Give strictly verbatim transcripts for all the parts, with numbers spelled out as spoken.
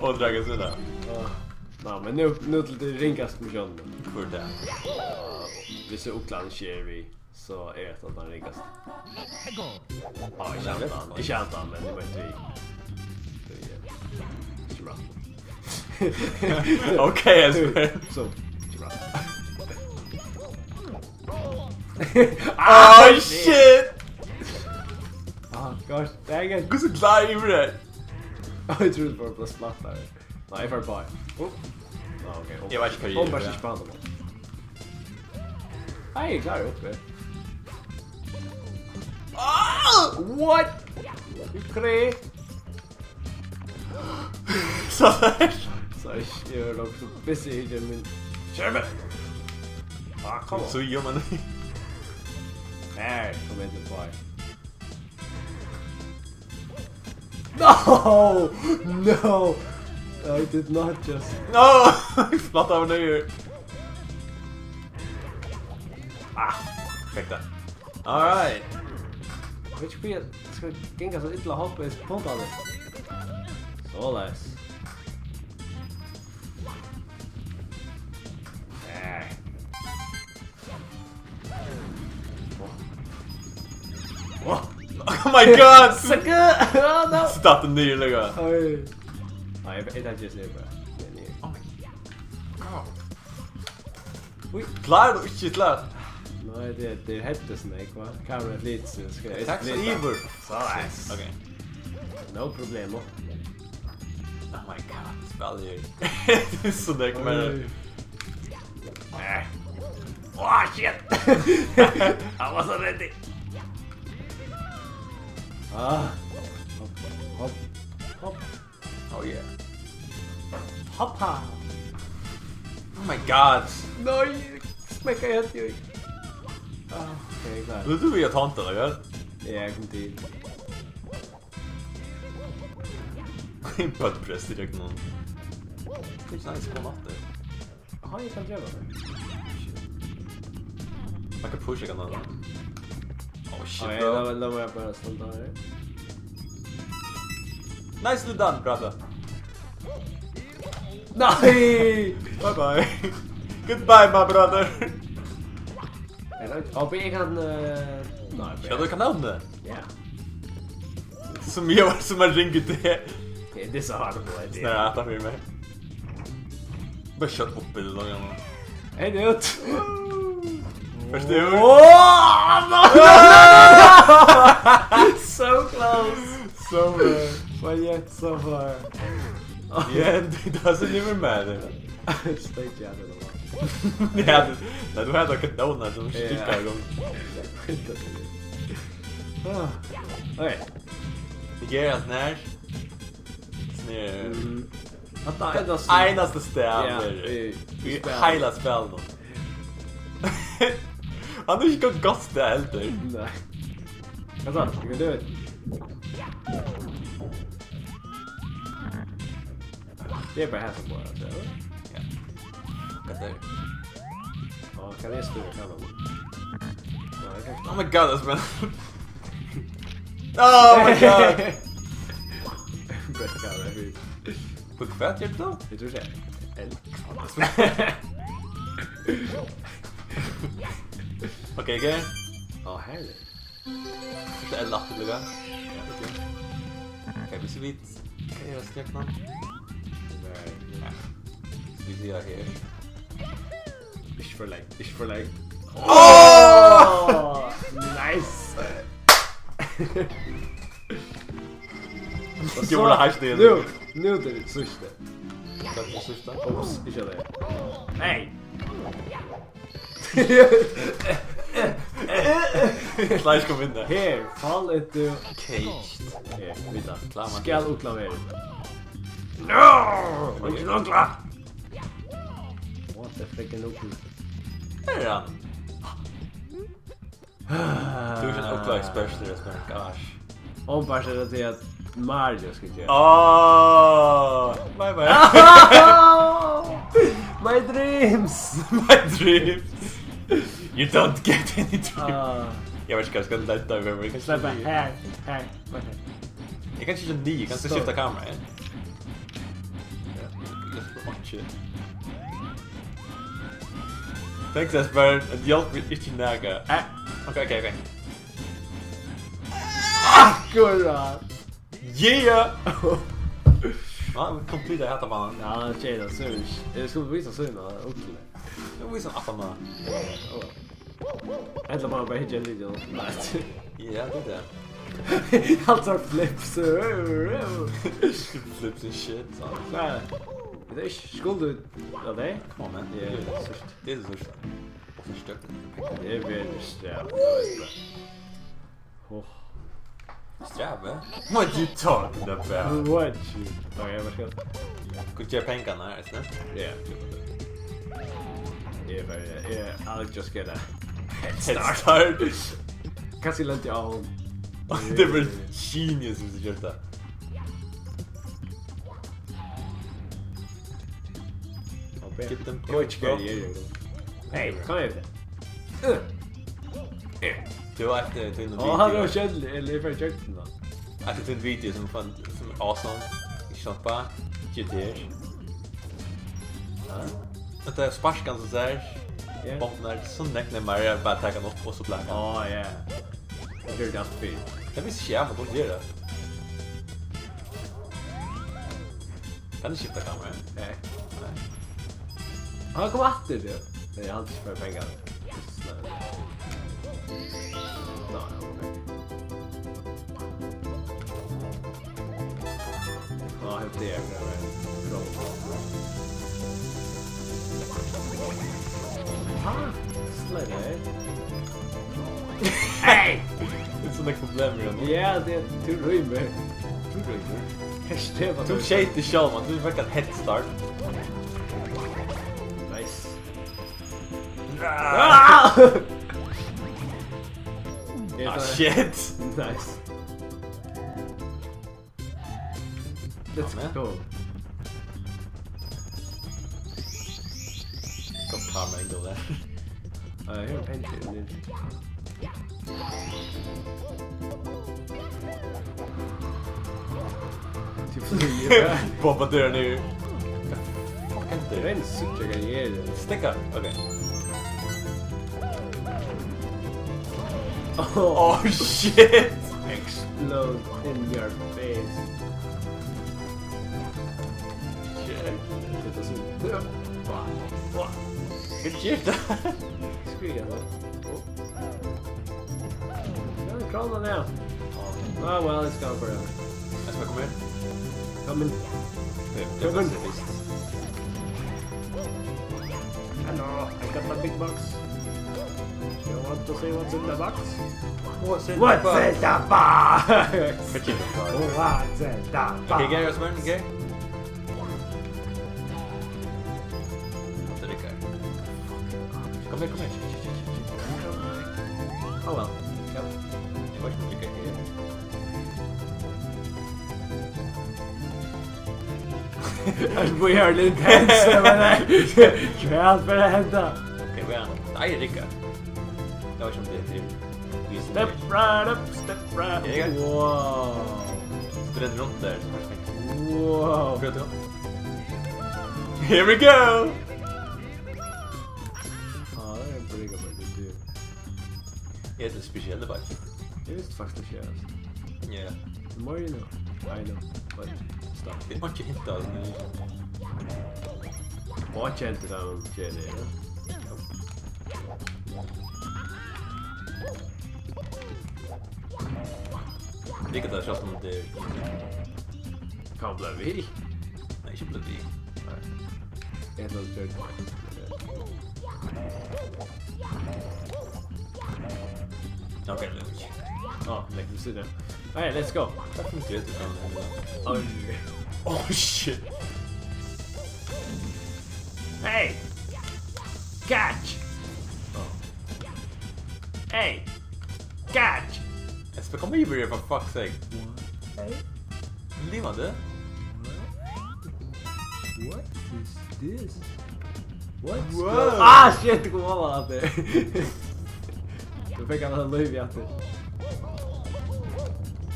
Og drakk ein sida. Ná, men nú, nú til tey ringastu missiónirnar. Hvør er tað? Hvis uglan sker við, so er hetta tann ringasta. Á, ikki hendan, ikki hendan, men eg meinti við. Ikki bra. Ok, eg spyr. So, ikki bra. Oh, shit! Oh, gosh, dang it. Hvussu klárar tú yvir her? Eg trúði bara, bara splatt her. Nei, eg fari bara. Oh. Ah, ok. Eg veit ikki hvat eg geri. Hon bara ikki spanna meg. Hey, eg klári uppi. Ah! What? You crazy? So, so, eg eri nokk so busy í min skjermi. Ah, come on. So, jú, men. Hey, kom inn til boy. No! No! I did not just. No! Splatt av niður. Ah, fekk tað. All right. Eg veit ikki, hví eg skal ganga so illa at hoppa í sekundini. Soleiðis. Eh. Oh my god! Sucker! Oh, no! Datt niður, líka. Oi. Nei, eg, eg taki just niður bara. Niður. Oh my god. Ui. Klárar tú ikki til at. Nei, tað er, tað er heldur snakk, hva? Kameraet flytur seg, skal eg flyta? Yvir. Soleiðis. Ok. No problemo. Oh my god, spæl her. Tað er so nógv meira. Oi. Eh. Oh, shit! I was already. Ah. Hopp, hopp, hopp. Oh yeah. Hoppa. Oh my god. Nei, smekka eg helt í. Ah, ok, klar. Blívur tú við at tanta, ella hvat? Ja, eg kom til. Ein bøttprest í gjøgnum. Tað er ikki næs, kom aftur. Aha, eg kann gera tað. Shit. Eg kann pusha, eg kann tanta. Oh shit, ah, ja, bro. Lat meg, lat meg bara standa her. Nicely done, brother. Nei! Bye bye. Goodbye, my brother. Eg veit, og eg kann, eh, nei, skal tú kanónini? Ja. Sum eg var, sum ein ringur te. It is a hard boy, dude. Snara aftan fyri meg. Bara skjót upp í tað, Jan. Hey, dude. Fyrst tú. Oh, no, no, no, no, no. So close. So far. But yet so far. Yeah, it doesn't even matter. Stay jaded a lot. Ja, du, nei, tú hevði kanónir sum, ja, stikkar í gongd. Ah. Ok. Tað ger hann her. Snær. Mhm. Hatta er einasta, einasta stað, ja, í, í, í spælinum. Heila spælinum. Hann er ikki gott stað heldur. Nei. Hvat sa hann? Skal eg dø? Tað er bara her sum bara, so. Ja. Hvat er? Á, kann eg støða kameraet? Nei, eg kann ikki. Oh my god, tað er spennandi. Oh my god. Best kamera, fyri. Hvat ger tú? Eg trúði ikki. L. Ok, ok. Á, her er tað. Fyrst L aftur líka. Ja, ok. Ok, hvis vit, hvat er tað, stjørnan? Nei. Ja. Vit eru her. Ikki for langt, ikki for langt. Åh! Nice! Og so, jú, tað er heilt nú, nú er tað síðsta. Hvat er tað síðsta? Ups, ikki tað. Hey! Slash kom inn har. Her, fall into caged. Her, vita. Klar, man. Skal uglan vera. No! Ikki ugla! What the freaking ugla? Her er hann. Tú ert ein ugla-ekspert, tú ert ein, gosh. Openbart er tað tí at Mario skal gera. Åh, bye bye. My dreams! My dreams! You don't get any dreams. Ah. Eg veit ikki hvat eg skal leita yvir, men eg kann sleppa her, her, her. Eg kann ikki niður, eg kann ikki skifta kamera, ja. Thanks, Esbern. At hjálp er ikki nakað. Eh, ok, ok, ok. Akkurát! Yeah! Ja, vit completa hetta banan. Ja, tjena, so er det. Eg skal vísa síðuna, ókey. Eg vísi hann aftan á. Ella bara, bara hyggja lítið. Nei. Ja, tað er tað. Alt er flips. Flips and shit, so. Nei. Vit er ikki skuldu av deg. Come on, man. Ja, tað er síðst. Tað er síðst. Og so støkk. Tað er verið stræv. Oh. Strævi? What you talking about? What you... Ok, eg var skjótt. Kunnu gera pengarnar, eisini? Ja. Eg er bara, eg, I'll just get a head start. Head start. Kanska lendi á honum. Tað var genius, hvis du gjorde det. Get them... Eg veit ikki hvat eg eri. Hey, kom her. Uh. Tú veit, eh, tú... Á, hann var kjedelig, ella eg fari gjøgnum hann. At tað er ein video sum fann, sum er awesome. Ikki sant, bara? Ikki der. Ja. At tað er sparkan sum sær. Ja. Bomben er so nekk nemmari, bara taka hann upp og so blaka. Á, ja. Eg gjørdi tað alt fyrr. Eg visti ikki, eg var búin at gera tað. Kann eg skifta kamera? Nei. Nei. Hann kom aftur, tú. Nei, eg haldi ikki fyri pengar. Nei, ok. Á, helt det er for det. Ha? Slett. Hey! Tað er sovorðið problem við hann. Ja, tað er, tú rýmir. Tú rýmir. Hashtag var... Tú skeyt teg sjálv, man. Tú fekk ein head start. Nice. Ah! Ah, shit. Nice. Let's go. Kom, ta meg en god der. Eh, her er en penn til. Bomba døren ned. Fuck, henter. Ren sukker, hva gjør det? Stikker. Ok. Oh, shit! Explode in your face. Shit. Hetta er so... Hvat ger tað? Skriva tað. Ja, kravla ned. Ah, well, it's gone forever. Eg skal koma her. Kom inn. Kom inn. Hello, I got the big box. You want to see what's in the box? What's in the box? What's in the box? What's in the box? Okay, Gary, what's in, okay? Hatta riggar. Kom her, kom her. Oh well. Ja. Eg veit ikki, hvat riggar her. We are intense, men nei. Hvat fer at henda? Ok, we are. Nei, riggar. Eg veit ikki um tað er til. Step right up, step right up. Ja, ja. Wow. Strenn runt der, så har jeg tenkt. Wow. Prøv til. Here we go! Ja, det er en kollega på det, du. Ja, det er spesielt, det bare. Det visste faktisk ikke jeg, altså. Ja. More you know. I know. But stop. Det var ikke helt, altså. Og kjente det, han kjenner det, ja. Riggar tað sjálvt um tað er... Kann blíva við? Nei, ikki blíva við. Nei. Eg ætli at gjøra... Ok, tað er ikki... Á, legg við síðuna. Hey, let's go. Hvat er tað, tú kann... Oj. Oh, shit. Hey! Catch! Oh. Hey! Catch! Eg skal koma yvir her, for fuck's sake. Hey. Livandi? What is this? What's... Wow. Ah, shit, kom á, maður. Nú fekk hann lív aftur.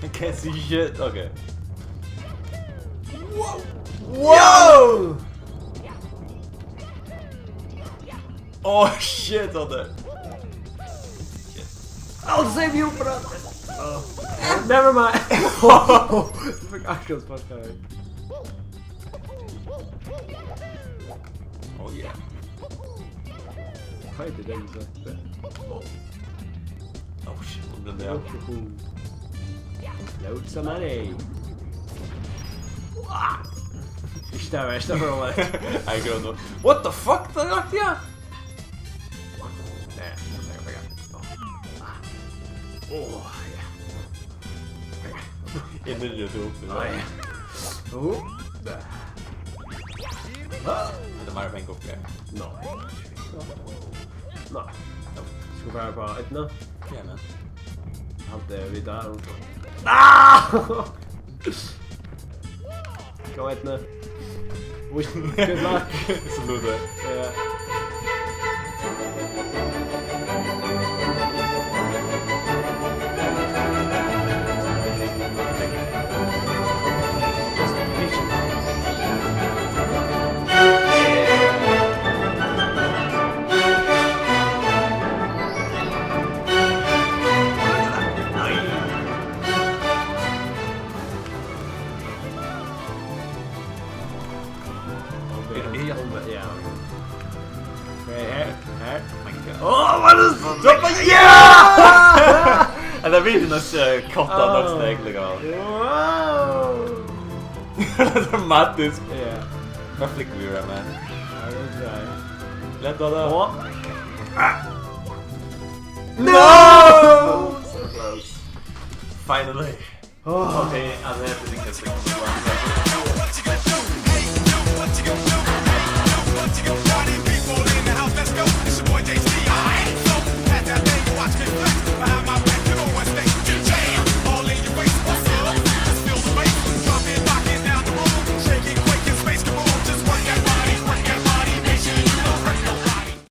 I can't see shit. Ok. Wow! Wow! Oh shit, what the? Shit. I'll save you, brother. Oh. Never mind. Fuck, akkurat sparka meg. Oh yeah. Hva heter den, så? Oh. Oh shit, hon bleiv der. Load some money. Ikki tað versta, bro. I don't know. What the fuck, tað er akkurat, ja. Nei, nei, nei, nei. Åh, ja. Eg minni, at tú... Nei. Oh. Hetta er meira pengar uppi her. Nei. Nei. Skal vi bara på eitt nú? Ja, men. Haldi eg vit har. Ah! Go ahead, nú. Wish, good luck. Saluda. Ja. Ja, ja. Her, her. Oh my God. Oh, what is this? Drop a, yeah! And the reason is, uh, cut down, that's the egg, like, oh. Wow. Dramatisk. Ja. Perfect viewer, man. I will try. Let go, though. Oh. Ah. No! So close. Finally. Oh. Okay, I'm happy because